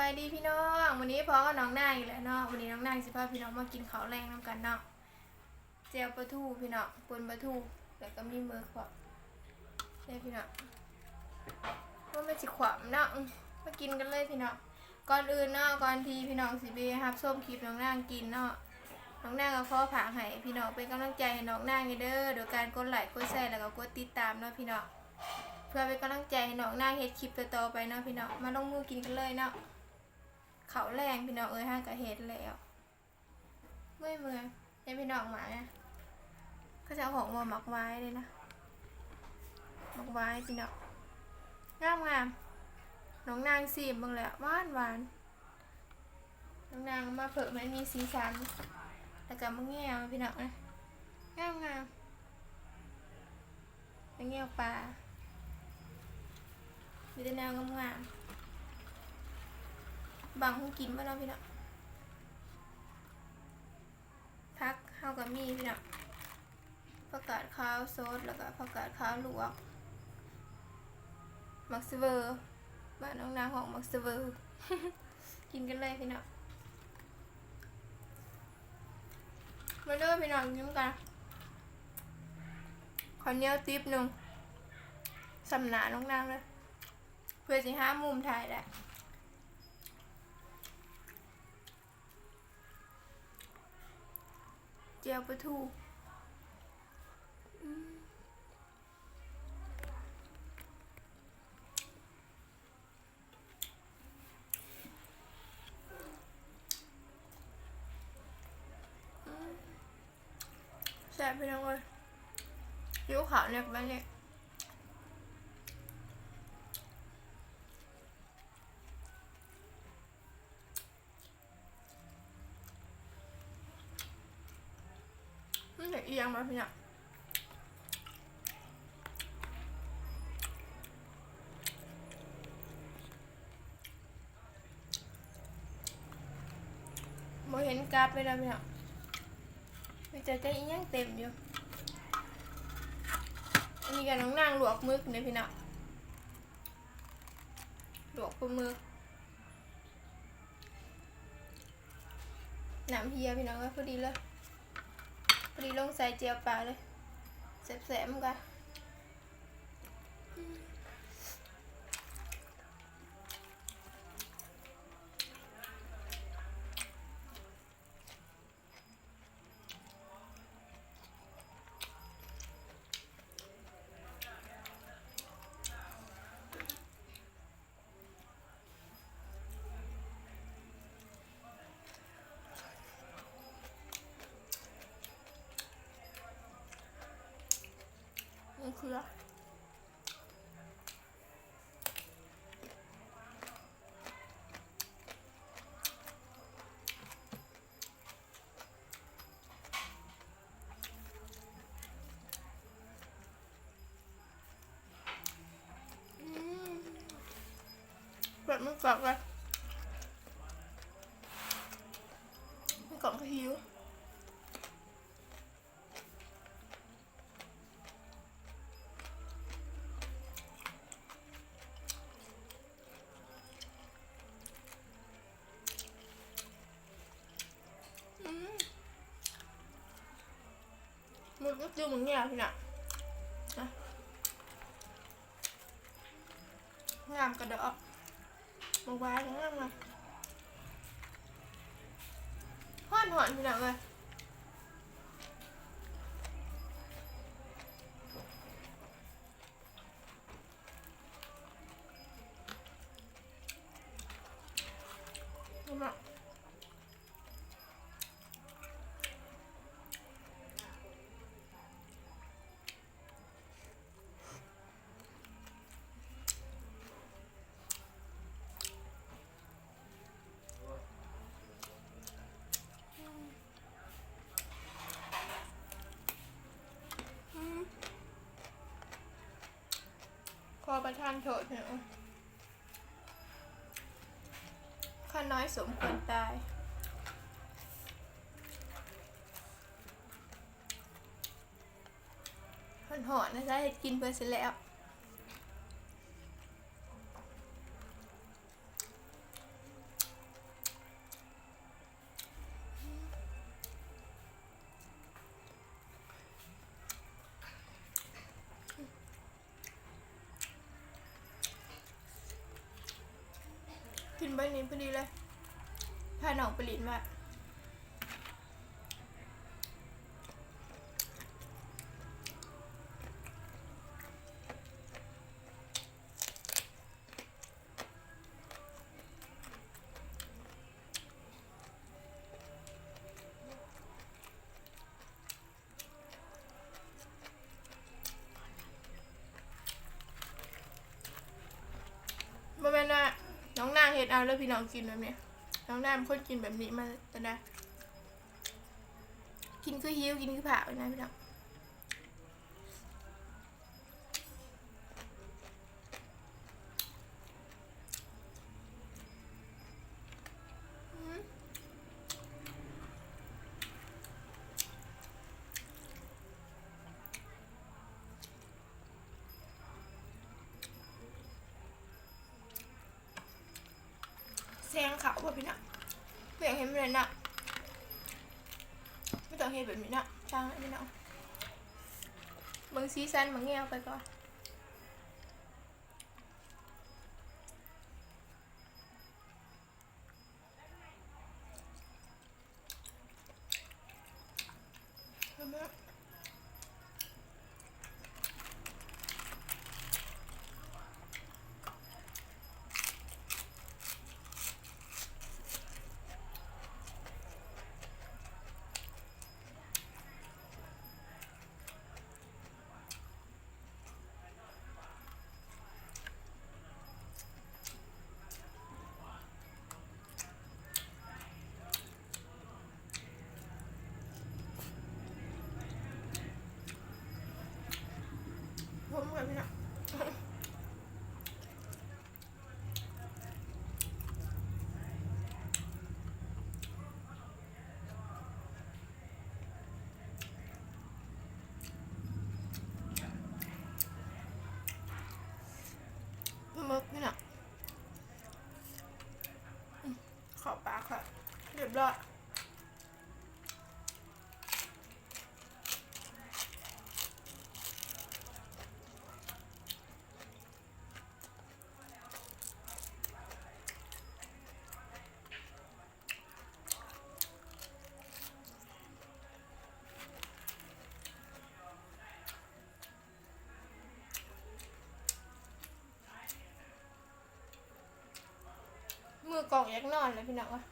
ສະບາຍດີພີ່ນ້ອງ ມື້ນີ້ພໍ້ກັບນ້ອງນາງອີກແລ້ວເນາະ. ມື້ນີ້ນ້ອງນາງຊິພາພີ່ນ້ອງມາກິນເຂົ້າແລງນຳກັນເນາະ. ແຈ່ວປາທູພີ່ນ້ອງ ປົ່ນປາທູ ແລ້ວກໍມີໝຶກພ້ອມເດ້ພີ່ນ້ອງ. ໂອ້ ມັນຊິຂວ້ຳເນາະ. ມາກິນກັນເລີຍພີ່ນ້ອງ. ກ່ອນອື່ນເນາະ ກ່ອນທີ່ພີ່ນ້ອງຊິໄປຮັບຊົມຄລິບນ້ອງນາງກິນເນາະ ນ້ອງນາງກໍຂໍຝາກໃຫ້ພີ່ນ້ອງເປັນກຳລັງໃຈໃຫ້ນ້ອງນາງແດ່ເດີ ໂດຍການກົດໄລກົດແຊ ແລ້ວກໍກົດຕິດຕາມເນາະພີ່ນ້ອງ ເພື່ອເປັນກຳລັງໃຈໃຫ້ນ້ອງນາງເຮັດຄລິບຕໍ່ໆໄປເນາະພີ່ນ້ອງ. ມາລົງມືກິນກັນເລີຍເນາະ. ເຂົ້າແລງພີ່ນ້ອງເອີຍ ຫາກະເຮັດແລ້ວ ເມື່ອຍໆ ໃຫ້ພີ່ນ້ອງມາ ເຂົາເຈົ້າຮ້ອງວ່າໝາກຫວາຍເດ້ນະ ໝາກຫວາຍພີ່ນ້ອງ ງາມໆ. ນ້ອງນາງຊີມເບິ່ງແລ້ວ ຫວານໆ. ນ້ອງນາງເອົາມາເພີ່ມໃຫ້ມີສີສັນ ແລ້ວກໍໝາກແງວພີ່ນ້ອງເອີຍ ງາມໆ. ແລ້ວແງວປາ ມີແຕ່ແນວງາມໆ ບັງຫູກິນເບິດເນາະພີ່ນ້ອງ. ຜັກເຮົາກໍມີພີ່ນ້ອງ ຜັກກາດຂາວສົດ ແລ້ວກໍຜັກກາດຂາວລວກ ໝາກສະເຫວີ ບ້ານນ້ອງນາງຮ້ອງໝາກສະເຫວີ. ກິນກັນເລີຍພີ່ນ້ອງ ມາເດີພີ່ນ້ອງ ກິນນຳກັນ. ເຂົ້າໜຽວຕິບໜຶ່ງ ສ່ຳໜ້ານ້ອງນາງເລີຍ ເພື່ອຊິຫາມຸມຖ່າຍໄດ້. ແຈ່ວປາທູ ອືມ. ແຊບພີ່ນ້ອງເອີຍ ຫິວເຂົ້າແລ້ວບາດນີ້. ມັນຈະອຽງບໍ່ພີ່ນ້ອງ ບໍ່ເຫັນກັບເລີຍນະພີ່ນ້ອງ ມີແຕ່ ແຕ່ອີ່ຫຍັງເຕັມຢູ່. ອັນນີ້ກໍນ້ອງນາງລວກໝຶກເດ້ພີ່ນ້ອງ ລວກປາໝຶກ. ນ້ຳເຮຍພີ່ນ້ອງເອີຍ ພໍດີເລີຍ ພໍດີລົງໃສ່ແຈ່ວປາເລີຍ ແຊບໆ ນຳກັນ. ມະເຂືອ ອືມ ເປີດມັນກອກເລີຍ ມັນກອກກໍຫິວ. ອືມ ໝຶກກໍຄືໝຶກແງວພີ່ນ້ອງ ນະ ງາມກະດອກ ໝາກຫວາຍກໍງາມນະ ຮ້ອນໆ ພີ່ນ້ອງເອີຍ. ຂໍປະທານໂທດເນາະ ຂ້ານ້ອຍສົມຄວນຕາຍ. ຮ້ອນໆ ນະ ເຮັດກິນເພື່ອຊິແລ້ວ. ນີ້ພໍດີເລີຍ ພານ້ອງໄປຫຼິ້ນວ່າ. ບໍ່ແມ່ນວ່ານ້ອງນາງເຮັດເອົາເດີພີ່ນ້ອງ ກິນແບບນີ້. ນ້ອງນາງເປັນຄົນກິນແບບນີ້ມາແຕ່ໃດ ກິນຄືຫິວ ກິນຄືຜາກເລີຍນະພີ່ນ້ອງ. ແຊງເຂົ້າບໍ່ພີ່ນ້ອງ ບໍ່ຢາກເຫັນມັນເລີຍເນາະ. ບໍ່ຕ້ອງເຮັດແບບນີ້ເນາະ ຊ່າງມັນເນາະ. ເບິ່ງສີສັນໝາກແງວໄປກ່ອນ. ປາໝຶກນີ້ນະ ອືມ ເຂົ້າປາກແລ້ວ ຮຽບຮ້ອຍ. ມືກອງຢາກນອນແລ້ວພີ່ນ້ອງເອີຍ.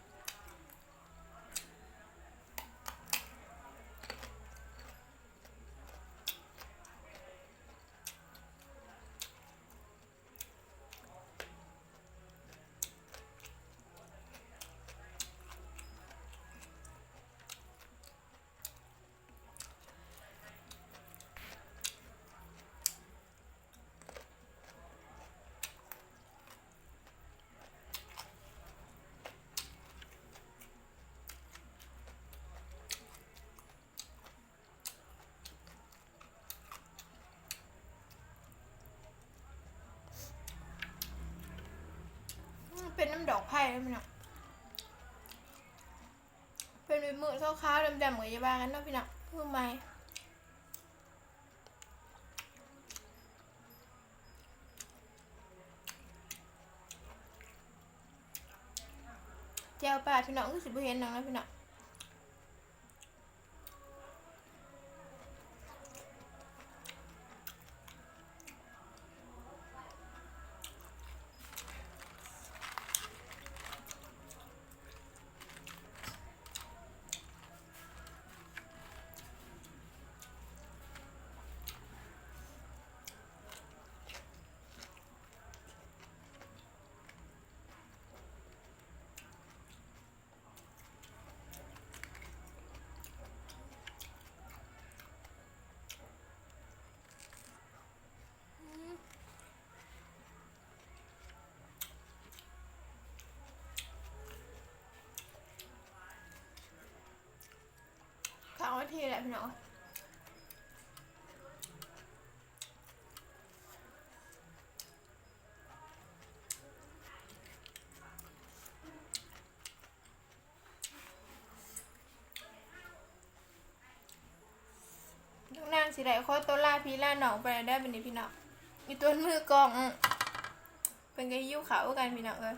ອືມ ເປັນນ້ຳດອກໄຜ່ເລີຍພີ່ນ້ອງ. ເປັນເໝືອນຂາວໆ ດຳໆ ກໍຢ່າວ່າກັນເນາະພີ່ນ້ອງ ມືໃໝ່. ແຈ່ວປາພີ່ນ້ອງ ຄືຊິບໍ່ເຫັນຫຍັງເນາະພີ່ນ້ອງ. ເຂົ້າມາທີແຫຼະພີ່ນ້ອງ. ນ້ອງນາງຊິໄດ້ຂໍຕົວລາພີ່ລານ້ອງໄປແລ້ວເດີບັດນີ້ພີ່ນ້ອງ. ອີຕົວມືກອງ ເພິ່ນກໍຫິວເຂົ້າຄືກັນພີ່ນ້ອງເອີຍ.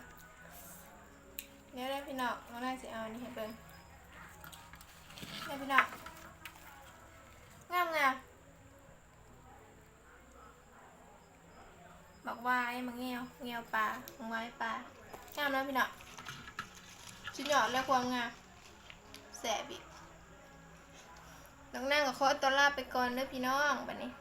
เดี๋ยวเด้อพี่น้อง น้องนางสิเอาอันนี้ให้เบิ่ง เด้อพี่น้อง งามงาม บักหวาย บักแงว แงวป่า บักหวายป่า งามเนาะพี่น้อง สุดยอดเลยความงาม แซ่บอีก น้องนางก็ขอตัวลาไปก่อนเด้อพี่น้อง บัดนี้